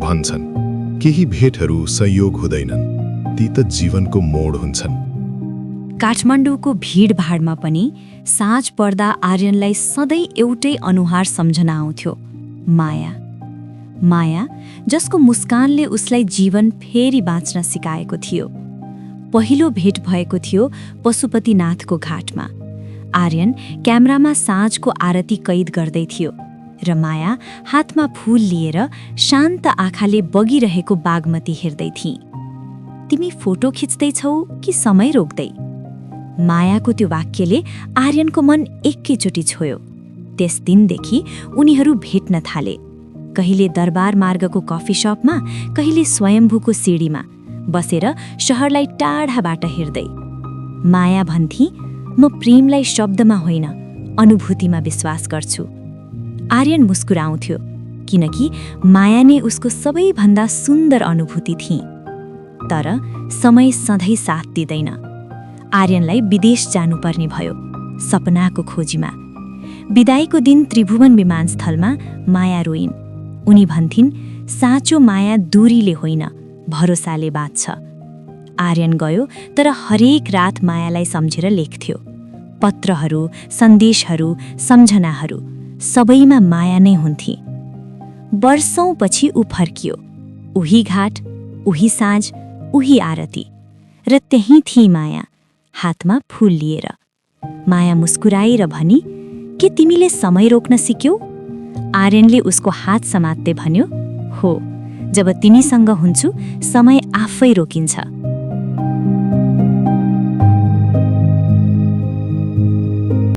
भन्छन् केही भेटहरू संयोग हुँदैनन्, ती त जीवनको मोड हुन्छन्। काठमाडौँको भिडभाडमा पनि साँझ पर्दा आर्यनलाई सधैँ एउटै अनुहार सम्झना आउँथ्यो, माया। माया जसको मुस्कानले उसलाई जीवन फेरि बाँच्न सिकाएको थियो। पहिलो भेट भएको थियो पशुपतिनाथको घाटमा। आर्यन क्यामेरामा साँझको आरती कैद गर्दै थियो र माया हातमा फूल लिएर शान्त आँखाले बगिरहेको बागमती हेर्दै थिए। तिमी फोटो खिच्दैछौ कि समय रोक्दै? मायाको त्यो वाक्यले आर्यनको मन एकैचोटि छोयो। त्यस दिनदेखि उनीहरू भेट्न थाले, कहिले दरबार मार्गको कफी शपमा, कहिले स्वयम्भूको सिडीमा बसेर शहरलाई टाढाबाट हेर्दै। माया भन्थी, म प्रेमलाई शब्दमा होइन अनुभूतिमा विश्वास गर्छु। आर्यन मुस्कुराउँथ्यो, किनकि माया नै उसको सबैभन्दा सुन्दर अनुभूति थिए। तर समय सधैँ साथ दिँदैन। आर्यनलाई विदेश जानुपर्ने भयो, सपनाको खोजीमा। बिदाईको दिन त्रिभुवन विमानस्थलमा माया रोइन्। उनी भन्थिन्, साँचो माया दूरीले होइन, भरोसाले बाँच्छ। आर्यन गयो, तर हरेक रात मायालाई सम्झेर लेख्थ्यो। पत्रहरू, सन्देशहरू, सम्झनाहरू, सबैमा माया नै हुन्थे। वर्षौंपछि ऊ फर्कियो, उही घाट, उही साँझ, उही आरती, र त्यही थिए माया, हातमा फूल लिएर। माया मुस्कुराएर भनी, के तिमीले समय रोक्न सिक्यौ? आर्यनले उसको हात समात्दै भन्यो, हो, जब तिमीसँग हुन्छु समय आफै रोकिन्छ।